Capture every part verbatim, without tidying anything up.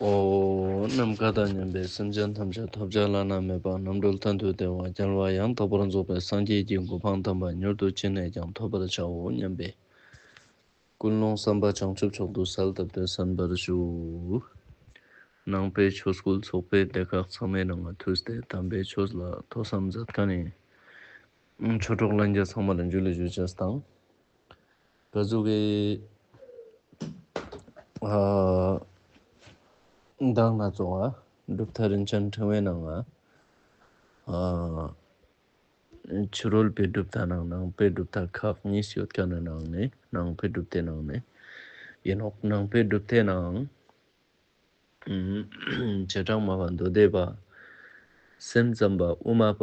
འོ། ནམ་མཁའ་དང་མཉམ་པའི་སེམས་ཅན་ཐམས་ཅད་ཐོབ་བྱ་བླ་ན་མེད་པ་རྣམ་གྲོལ་མཐར་ཐུག་བདེ་བ་རྒྱལ་བ་ཡང་དག་པར་རྫོགས་པའི་སངས་རྒྱས་ཀྱི་གོ་འཕང་དམ་པ་མྱུར་དུ་ཅི་ནས་ཀྱང་ཐོབ་པར་བྱའོ་སྙམ་པའི་ཀུན་སློང་བསམ་པ་བྱང་ཆུབ་མཆོག་ཏུ་གསལ་བཏབ་སྟེ་གསན་པར་ཞུ། ནང་པའི་ཆོས་སྐུལ་ཚོགས་པའི་སྡེ་ཁག་ཚང་མའི་ནང་ང་ཐུགས་ཏེ་དམ་པའི་ཆོས་ལ་ཐོས་བསམ་མཛད་མཁན་ནི་ཆོས་གྲོགས་ལྷན་རྒྱས་ཚང་མ་ལ་འཇུ་ལེ་ཞུ་ཅེས་དང་། ག་ཟུག་གི་ཨ་མདང་ན་ཚོགས་ཨ་གྲུབ་མཐའ་རིན་ཆེན་ཕྲེང་བའི་ནང་ང་ཨ་ཕྱི་རོལ་པའི་གྲུབ་མཐའ་ནང་ནང་པའི་གྲུབ་མཐའ་ཁག་གཉིས་ཡོད་མཁན་ནི་ནང་ནས་ནང་པའི་གྲུབ་མཐའི་ནང་ནས་ཡིན་ནོག། ནང་པའི་གྲུབ་མཐའི་ནང་ཨུམ་བྱེ་བྲག་སྨྲ་བ་མདོ་སྡེ་པ། སེམས་ཙམ་པ་དབུ་མ་པ་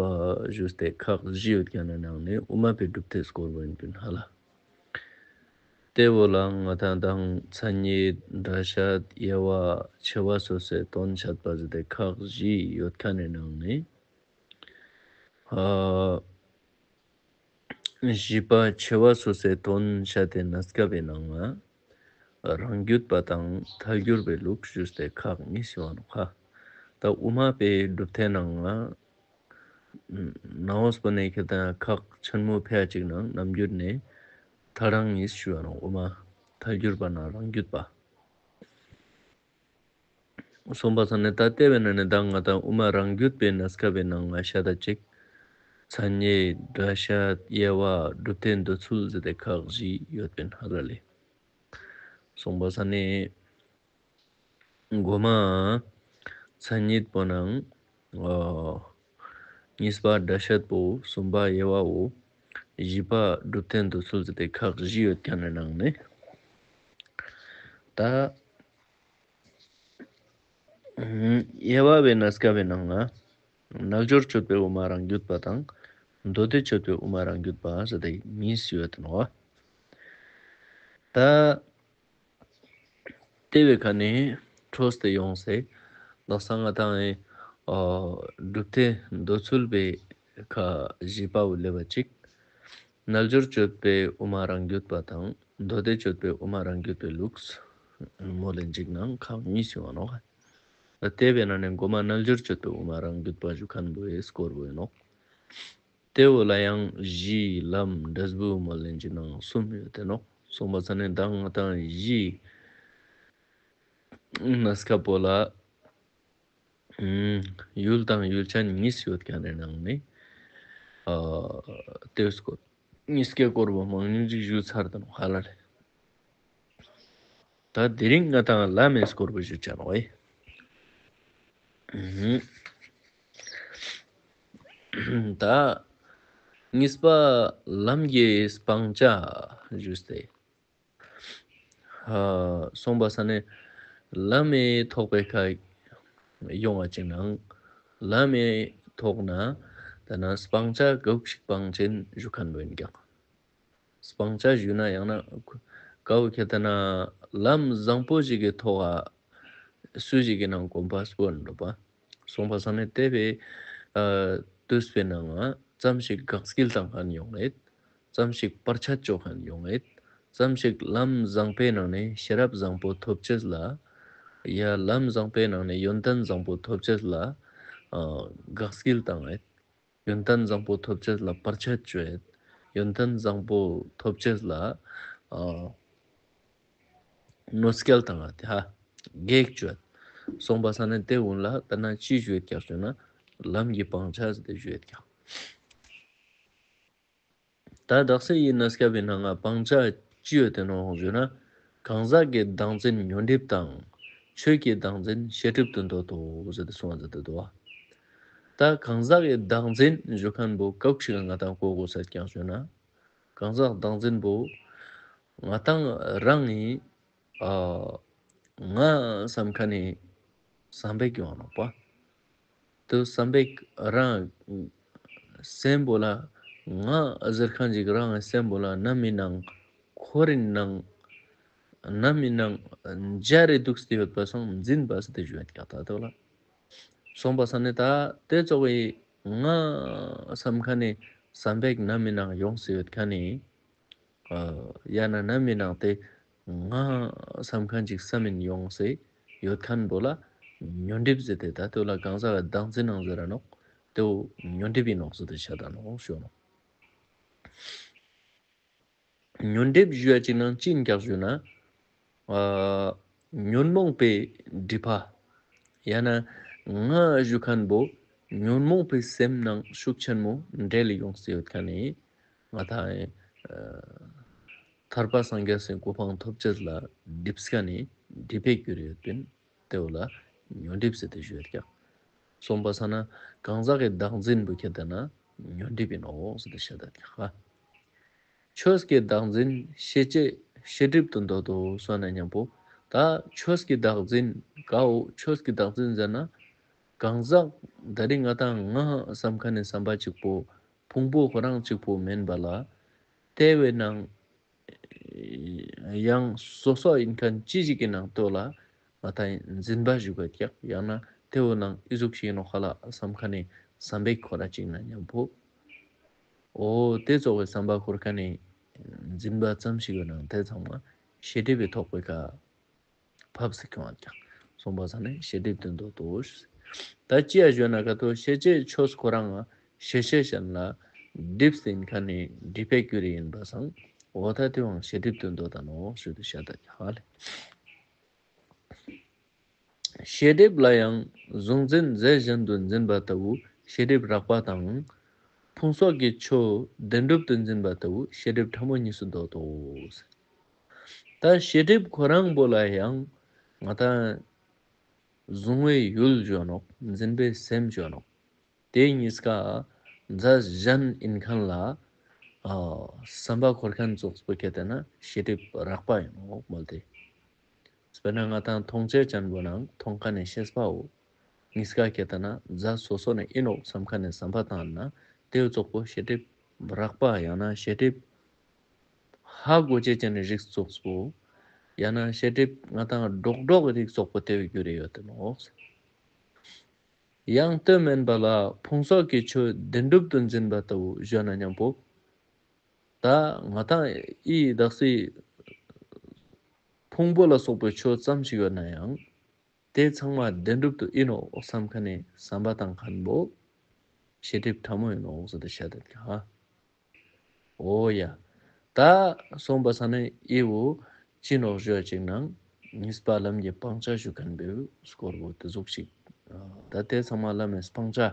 ཞུས་ཏེ་ཁག་བཞི་ཡོད་མཁན་ནི་ནང་ནས་དབུ་མ་པའི་གྲུབ་མཐའི་སྐོར་བོ་ཡིན་ཀྱང་ཧ་ལ། དེ་བོ་ལ་ང་དང་དང་མཚན་ཉིད་སྒྲ་བཤད་དབྱེ་བ་ཕྱེ་བ་སོ་སོའི་དོན་བཤད་པ་ཞུས་ཏེ་ཁག་བཞི་ཡོད་མཁན་ནི་ནང་ནས་ཨ་བཞི་པ་ཕྱེ་བ་སོ་སོའི་དོན་བཤད་དེ་གནས་སྐབས་པའི་ནང་ང་རང་རྒྱུད་པ་དང་ཐལ་འགྱུར་པའི་ལུགས་ཞུས་ཏེ་ཁག་གཉིས་སུ་ཡོང་ནོག་ཧ། ད་དབུ་མ་པའི་གྲུབ་མཐའི་ནང་ང་ནང་འོས་པོ་ནས་ཁྱེད་དང་ཁག་ཆེན་མོ་ཕལ་ཅིག་ནང་རྣམ་འགྱུར་ནས་ཐལ་རང་གཉིས་ཞུ་ཡོང་ནོག། དབུ་མ་ཐལ་འགྱུར་པ་ན་རང་རྒྱུད་པ། སོང་པ་ས་ནས་ད་ལྟེ་བའི་ནང་ནས་ད་ང་དང་དབུ་མ་རང་རྒྱུད་པའི་གནས་སྐབས་པའི་ནང་ང་ཤ་ད་ཅིག་མཚན་ཉིད་སྒྲ་བཤད་དབྱེ་བ་གྲུབ་མཐའི་འདོད་ཚུལ་ཟེར་ཏེ་ཁག་བཞི་ཡོད་པའི་ཧ་ལ་ལེ། སོང་པ་ས་ནས་མགོ་མ་མཚན་ཉིད་པོ་ནང་ཨ་གཉིས་པ་སྒྲ་བཤད་པོ་གསུམ་པ་དབྱེ་བའོ། བཞི་པ་གྲུབ་མཐའི་འདོད་ཚུལ་ཟེར་ཏེ་ཁག་བཞི་ཡོད་མཁན་ནི་ནང་ནས་ད་དབྱེ་བ་བའི་གནས་སྐབས་པའི་ནང་ང་རྣལ་འབྱོར་སྤྱོད་པའི་དབུ་མ་རང་རྒྱུད་པ་དང་མདོ་སྡེ་སྤྱོད་པའི་དབུ་མ་རང་རྒྱུད་པ་ཟེར་ཏེ་གཉིས་ཡོད་དེ་ནོག། ད་དེ་བའི་ཁ་ནས་འཕྲོས་ཏེ་ཡོང་སེ་ལགས་སང་ང་དང་ཨེ་ཨ་གྲུབ་མཐའི་འདོད་ཚུལ་པའི་ཁ་བཞི་པ་བོ་ལེ་བ་ཅིག། རྣལ་འབྱོར་སྤྱོད་པའི་དབུ་མ་རང་རྒྱུད་པ་དང་མདོ་སྡེ་སྤྱོད་པའི་དབུ་མ་རང་རྒྱུད་པའི་ལུགས་མོལ་ལེན་ཅིག་ནང་ཁག་གཉིས་ཡོང་ནོག། དེ་བའི་ནང་ནས་མགོ་མ་རྣལ་འབྱོར་སྤྱོད་པའི་དབུ་མ་རང་རྒྱུད་པ་ཞུ་མཁན་བོའི་སྐོར་བོ་ཡིན་ནོག། དེ་བོ་ལ་ཡང་གཞི་ལམ་འབྲས་བུ་མོལ་ལེན་ཅིག་ནང་གསུམ་ཡོད་དེ་ནོག། སོང་པ་ས་ནས་མདང་ང་དང་གཞི་གནས་སྐབས་པོ་ལ་ཨུམ་ཡུལ་དང་ཡུལ་ཅན་གཉིས་ཡོད་མཁན་ནི་ནང་ནས་ཨ་དེའི་སྐོར་གཉིས་ཀའི་སྐོར་བོ་མང་ཉུང་ཅིག་ཞུས་ཚར་དང་ཧ་ལ་ལེ། ད་དེ་རིང་ང་དང་ལམ་མི་སྐོར་བོ་ཞུ་ཅ་ནོག་ཨེ། ད་གཉིས་པ་ལམ་གྱི་སྤང་བྱ་ཞུས་ཏེ། ཨ་སོང་པ་ས་ནས་ལམ་མི་ཐོག་པའི་ཁ་ཡོང་བ་ཅིག་ནང་ལམ་མི་ཐོག་ན་ད་ན་སྤང་བྱ་ག་ཟུག་ཞིག་སྤང་ཅེན་ཞུ་མཁན་བོ་ཡིན་ཀྱང་། སྤང་བྱ་ཞུ་ན་ཡང་ན་ག་བོ་ཁྱེད་ད་ན་ལམ་བཟང་པོ་ཞིག་གི་ཐོག་ཨ་སུ་ཞིག་གི་ནང་གོམ་པ་སྤོ་འགྲོ་པ། སོང་པ་ས་ནས་དེ་བའི་ཨ་དུས་པའི་ནང་ང་ཙམ་ཞིག་དགག་སྐྱེལ་བཏང་མཁན་ཡོང་ངེད། ཙམ་ཞིག་བར་ཆད་བཅོ་མཁན་ཡོང་ངེད། ཙམ་ཞིག་ལམ་བཟང་པོའི་ནང་ནས་ཤེས་རབ་བཟང་པོ་ཐོབ་ཅེས་ལ། ཡ་ལམ་བཟང་པོའི་ནང་ནས་ཡོན་ཏན་བཟང་པོ་ཐོབ་ཅེས་ལ་ཨ་དགག་སྐྱེལ་བཏང་ངེད། ཡོན་ཏན་བཟང་པོ་ཐོབ་ཅེས་ལ་བར་ཆད་བཅོ་ཡེད། ཡོན་ཏན་བཟང་པོ་ཐོབ་ཅེས་ལ་ཨ་གནོད་སྐྱེལ་བཏང་ངེད་ཧ་གེགས་བཅོ་ཡེད། སོང་པ་ས་ནས་དེ་གུན་ལ་ད་ན་ཅི་ཞུ་ཡེད་ཀྱག་ཞུ་ན་ལམ་གྱི་སྤང་བྱ་ཟེར་ཏེ་ཞུ་ཡེད་ཀྱག། ད་དག་ས་ཡི་གནས་སྐབས་པའི་ནང་ང་སྤང་བྱ་ཅི་ཡོད་དེ་ནོག་ཞུ་ན། གང་ཟག་གི་བདག་འཛིན་ཉོན་སྒྲིབ་དང་། ཆོས་ཀྱི་བདག་འཛིན་ཤེས་སྒྲིབ་ཏུ་འདོད་དོ་ཟེར་ཏེ་གསུངས་ཏེ་འདུག་པ། ད་གང་ཟག་གི་བདག་འཛིན་ཞུ་མཁན་བོ་ག་ཟུག་ཞིག་ང་དང་གོ་དགོས་ས་ཀྱག་ཞུ་ན། གང་ཟག་བདག་འཛིན་བོ་ང་དང་རང་ངི་ཨ་ང་བསམ་མཁན་ནི་བསམ་པ་ཞིག་ཡོང་ནོག་པ། དུ་བསམ་པ་ཞིག་རང་སེམས་པོ་ལ་ང་ཟེར་མཁན་ཞིག་རང་སེམས་པོ་ལ་ནམ་ཡིན་ནང་འཁོར་ཡིན་ནང་ནམ་ཡིན་ནང་འཇའ་རེ་འདུག་སྟེ་ཡོད་པ་སང་འཛིན་པ་ཟེར་ཏེ་ཞུ་ཡོད་ཀྱག་ད་དོ་ལ། སོང་པ་ས་ནས་ད་དེ་ཙོགས་སི་ང་བསམ་མཁན་ནི་བསམ་པ་ཞིག་ནམ་ཡིན་ནང་ཡོང་སྟེ་ཡོད་མཁན་ནི། ཨ་ཡང་ན་ནམ་ཡིན་ནང་དེ་ང་བསམ་མཁན་ཅིག་བསམ་ཡིན་ཡོང་སེ་ ཡོད་ཁན་བོ་ལ་ཉོན་སྒྲིབ་ཟེར་ཏེ་ད་དེ་བོ་ལ་གང་ཟག་གི་བདག་འཛིན་ནང་ཟེར་ར་ནོག། དེ་བོ་ཉོན་སྒྲིབ་ཨིན་ནོག་ཟེར་ཏེ་ཤད་ད་ནོག་ཞུ་ནོག། ཉོན་སྒྲིབ་ཞུ་ཡ་ཅིག་ནང་ཅི་ཨིན་ཀྱག་ཞུ་ན། ཨ་ཉོན་མོངས་པའི་སྒྲིབ་པ། ཡང་ན་ང་ཞུ་ཁན་བོ་ཉོན་མོངས་པའི་སེམས་ནང་ཤུགས་ཆེན་མོ་འདྲེས་ལ་ཡོངས་ཏེ་ཡོད་ཁན་ནི་ང་ཏང་ཨ་ཐར་པ་སངས་རྒྱས་སི་གོ་འཕང་ཐོབ་ཅེས་ལ་སྒྲིབ་ཁན་ནི་སྒྲིབ་པའི་རྒྱུ་རུ་ཡོད་པིན། དེ་བོ་ལ་ཉོན་སྒྲིབ་ཟེར་ཏེ་ཞུ་ཡོད་ཀྱག། སོང་པ་སང་ན་གང་ཟག་གི་བདག་འཛིན་བོ་ཁྱེར་ཏེ་ན་ཉོན་སྒྲིབ་ཨིན་ནོག་ཟེར་ཏེ་ཤད་ད་ཀྱག། ཆོས་ཀྱི་བདག་འཛིན་ཤེས་བྱའི་ཤེས་སྒྲིབ་ཏུ་འདོད་དོ་ཟེར་ན་ཉམ་པོ། ད་ཆོས་ཀྱི་བདག་འཛིན་གའོ། ཆོས་ཀྱི་བདག་འཛིན་ཟེར་ན་གང་ཟག་ད་རིང་ང་ཏང་ང་སམ་ཁན་ནི་སམ་པ་ཅིག་པོ་ཕུང་པོ་ཁོ་རང་ཅིག་པོ་མན་པ་ལ་དེ་བོའི་ནང་ཡང་སོ་སོ་ཨིན་ཁན་ཅི་ཞིག་གི་ནང་དོ་ལ་ང་ཏང་འཛིན་པ་ཞུ་ག་ཀྱག། ཡང་ན་དེ་བོ་ནང་ཨི་ཟུག་ཞིག་ཨིན་ནོག་ཁ་ལ་སམ་ཁན་ནི་སམ་པའི་ཁོ་ར་ཅིག་ན་ཉམ་པོ། འོ་དེ་ཙོགས་སི་སམ་པ་ཁོར་ཁན་ནི་འཛིན་པ་ཙམ་ཞིག་ཡོད་ནའང་དེ་ཚང་མ་ཤེས་སྒྲིབ་པའི་ཐོག་པའི་ཀ་ཕབས་སེ་ཁྱོང་བ་ཀྱག། སོང་པ་སང་ན་ཤེས་སྒྲིབ་ཏུ་འདོད་དོ། ད་ཅི་ཡ་ཞུ་ན་ག་ཏོ་ཤེས་བྱའི་ཆོས་ཁོ་རང་ཤེས་བྱའི་གཞན་ལ་སྒྲིབ་ཟིན་ཁན་ནི་སྒྲིབ་པའི་རྒྱུ་རུ་ཨིན་པ་སང་འོ་ད་དེ་བོའང་ཤེས་སྒྲིབ་ཏུ་འདོད་ད་ནོག་ཞུ་དུ་ཤད་ད་ཀྱག་ཧ་ལེ། ཤེས་སྒྲིབ་ལ་ཡང་གཟུང་འཛིན་རྫས་གཞན་དུ་འཛིན་པ་ལྟ་བུ་ཤེས་སྒྲིབ་རགས་པ་དང་། ཕུང་སོགས་ཀྱི་ཆོས་བདེན་གྲུབ་ཏུ་འཛིན་པ་ལྟ་བུ་ཤེས་སྒྲིབ་ཕྲ་མོ་གཉིས་སུ་འདོད་དོ། ད་ཤེས་སྒྲིབ་ཁོ་རང་བོ་ལ་ཡང་ང་ཏང་གཟུང་བའི་ཡུལ་ཞུ་ནོག། འཛིན་པའི་སེམས་ཞུ་ནོག། དེ་གཉིས་ཀ་རྫས་གཞན་ཨིན་ཁན་ལ་ཨ་སམ་པ་ཁོར་ཁན་ཙོགས་པོ་ཁྱེར་ཏེ་ན་ཤེས་སྒྲིབ་རགས་པ་ཨིན་ནོག་མོལ་ཏེ། དཔེར་ན་ང་ཏང་མཐོང་ཅེས་ཅན་བོ་ནང་མཐོང་ཁན་ནི་ཤེས་པའོ། གཉིས་ཀ་ཁྱེར་ཏེ་ན་རྫས་སོ་སོ་ནས་ཨིན་ནོག་སམ་ཁན་ནི་སམ་པ་བཏང་ན་དེ་ཙོགས་པོ་ཤེས་སྒྲིབ་རགས་པ་ཡང་ན་ཤེས་སྒྲིབ་ཧ་གོ་ཅེས་ཅན་ནི་རིགས་ཙོགས་པོ་ཡང་ན་ཤེས་སྒྲིབ་ང་ཏང་སྒྲོག་སྒྲོག་གི་རིགས་ཙོགས་པོ་དེ་བོའི་རྒྱུ་རུ་ཡོད་དེ་ནོག། ཡང་དེ་མན་པ་ལ་ཕུང་སོགས་ཀྱི་ཆོས་བདེན་གྲུབ་ཏུ་འཛིན་པ་ལྟ་བུ་ཞུ་ན་ཉམ་པོ། ད་ང་ཏང་ཨི་དག་སི་ཕུང་པོ་ལ་སོགས་པའི་ཆོས་ཙམ་ཞིག་ཡོད་ན་ཡང་དེ་ཚང་མ་བདེན་གྲུབ་ཏུ་ཨིན་ནོག་སམ་ཁན་ནི་སམ་པ་བཏང་ཁན་བོ་ཤེས་སྒྲིབ་ཕྲ་མོ་ཨིན་ནོག་ཟེར་ཏེ་ཤད་དེ་ཀྱག་ཧ། འོ་ཡ། ད་སོང་པ་སང་ན་ཨི་བོ་ཅི་ནོག་ཞུ་བ་ཅིག་ནང་གཉིས་པ་ལམ་གྱི་སྤང་བྱ་ཞུ་ཁན་བོའི་སྐོར་བོ་དེ་ཟུག་ཅིག། ད་དེ་ཚང་མ་ལམ་མི་སྤང་བྱ་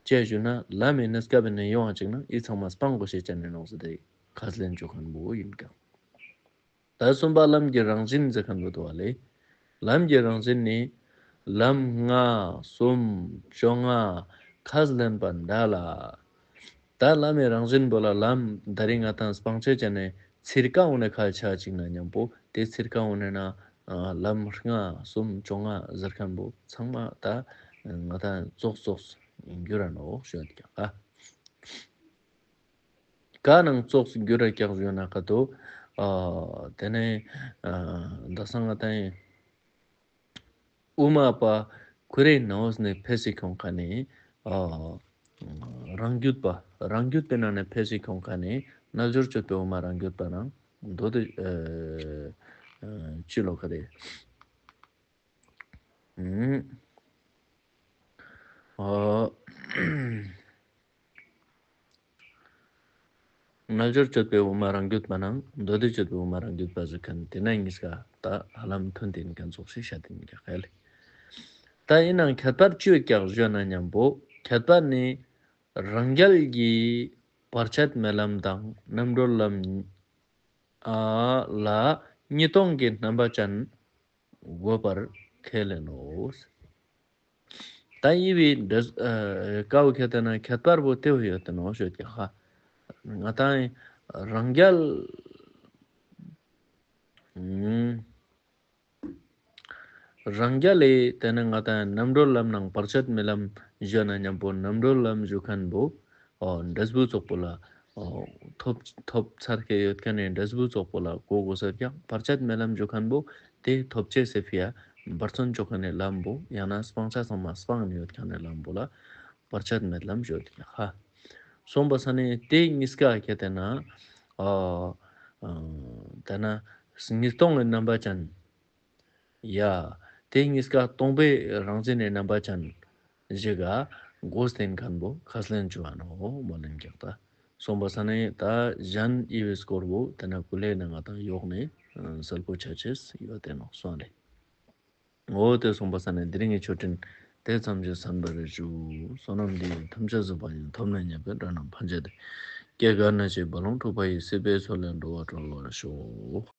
ཅི་ཞུ་ན་ལམ་མི་གནས་སྐབས་ནས་ཡོང་བ་ཅིག་ན་ཨི་ཚང་མ་སྤང་དགོས་ཤེས་ཅན་ནི་ནོག་ཟེར་ཏེ་ཁས་ལེན་ཅོ་ཁན་བོ་ཨིན་ཀྱག། ད་གསུམ་པ་ལམ་གྱི་རང་བཞིན་ཟེར་ཁན་བོ་འདུག་བ་ལེ། ལམ་གྱི་རང་བཞིན་ནི་ལམ་ལྔ་གསུམ་བཅོ་ལྔ་ཁས་ལེན་པ་འདྲ་ལ། ད་ལམ་མི་རང་བཞིན་བོ་ལ་ལམ་ད་རིང་ང་ཏང་སྤང་བྱ་ཅན་ནི་ཚིར་ཀ་འོ་ནེ་ཁ་ཆ་ཅིག་ན་ཉམ་པོ་དེ་ཚིར་ཀ་འོ་ནེ་ན་ལམ་ལྔ་གསུམ་བཅོ་ལྔ་ཟེར་ཁན་བོ་ཚང་མ་ད་ང་ཏང་ཙོགས་ཙོགས་འགྱུར་ར་ནོག་ཞུ་ཡོད་ཀྱག་ག། ག་ནང་ཙོགས་འགྱུར་ར་ཀྱག་ཞུ་ན་ག་ཏོ། ཨ་དེ་ནས་ཨ་ད་སང་ང་ཏང་དབུ་མ་པ་ཁོ་རའི་ནང་ནས་ཕེ་སི་ཁྱོང་ཁན་ནི་ཨ་རང་རྒྱུད་པ་རང་རྒྱུད་པའི་ནང་ནས་ཕེ་སི་ཁྱོང་ཁན་ནི་རྣལ་འབྱོར་སྤྱོད་པའི་དབུ་མ་རང་རྒྱུད་པ་ནང་མདོ་སྡེ་ཨ་ཨ་ཅི་ལོ་ག་རེ། ཨ་རྣལ་འབྱོར་སྤྱོད་པའི་དབུ་མ་རང་རྒྱུད་པ་ནང་མདོ་སྡེ་སྤྱོད་པའི་དབུ་མ་རང་རྒྱུད་པ་ཟེར་ཁན་དེ་ན་གཉིས་ཀ་ད་ཧ་ལམ་མཐུན་ཏེ་ཨིན་ཁན་ཙོགས་ཤིག་ཤད་དེ་ཨིན་ཀྱག་ཧ་ལེ། ད་ཨིན་ནའང་ཁྱད་པར་ཅི་ཡོད་ཀྱག་ཞུ་ན་ཉམ་པོ་ཁྱད་པར་ནི་རང་རྒྱལ་གྱི་བར་ཆད་མེད་ལམ་དང་རྣམ་གྲོལ་ལམ་ཨ་ལ་གཉིས་སྟོང་གི་རྣམ་པ་ཅན་དགོས་པར་ཁས་ལེན་ནོ། ད་ཨི་བོའི་འབྲེལ་ཨ་ཀ་བོ་ཁྱད་དེ་ན་ཁྱད་པར་བོ་དེ་བོ་ཡོད་དེ་ནོ་ཞུ་ཡོད་ཀྱག་ཧ། ང་ཏང་རང་རྒྱལ་ཨ་རང་རྒྱལ་ལས་དེ་ནས་ང་ཏང་རྣམ་གྲོལ་ལམ་ནང་བར་ཆད་མེད་ལམ་ཞུ་ན་ཉམ་པོ་རྣམ་གྲོལ་ལམ་ཞུ་ཁན་བོ་འོ་འབྲས་བུ་ཙོགས་པོ་ལ་འོ་ཐོབ་ཐོབ་ཚར་ཁན་ཡོད་ཁན་ནི་འབྲས་བུ་ཙོགས་པོ་ལ་གོ་དགོས་ས་ཀྱག། བར་ཆད་མེད་ལམ་ཞུ་ཁན་བོ་དེ་ཐོབ་ཅེས་སི་ཕི་ཡ་འབད་བརྩོན་ཅོ་ཁན་ནི་ལམ་བོ་ཡང་ན་སྤང་བྱ་ཚང་མ་སྤང་ནི་ཡོད་ཁན་ནི་ལམ་བོ་ལ་བར་ཆད་མེད་ལམ་ཞུ་ཡོད་ཀྱག་ཧ། སོང་པ་སང་ན་དེ་གཉིས་ཀ་ཁྱད་དེ་ན་ཨ་ཨ་དེ་ན་གཉིས་སྟོང་གི་རྣམ་པ་ཅན། ཡ། ཏེ་ཉིས་ཀ་སྟོང་པའི་རང་བཞིན་ནི་རྣམ་པ་ཅན་ཞིག་ག་མགོ་བསྟན་ཁན་བོ་ཁས་ལེན་ཅོ་འ་ནོག་མོལ་ལེན་ཀྱག་ད། སོང་པ་ས་ནེ་ད་གཞན་དབྱེ་བའི་སྐོར་བོ་ཏེ་ན་ཀུ་ལེ་ནང་ང་ཏང་ཡོག་ནེ་གསལ་པོ་ཆ་ཅེས་ཡོད་དེ་ནོག་སོང་ལེ། འོ་ཏེ་སོང་པ་ས་ནེ་དེ་རིང་གི་ཆོས་འབྲེལ་ཏེ་ཙམ་ཞིག་གསན་པར་ཞུ། བསོད་ནམས་འདི་ཡིས་ཐམས་ཅད་གཟིགས་པ་ཉིད། ཐོབ་ནས་ཉེས་པའི་དགྲ་རྣམས་ཕམ་བྱས་ཏེ། སྐྱེ་རྒ་ན་འཆིའི་རྦ་ཀློང་འཁྲུགས་པ་ཡི། སྲིད་པའི་མཚོ་ལས་འགྲོ་བ་སྒྲོལ་བར་ཤོག།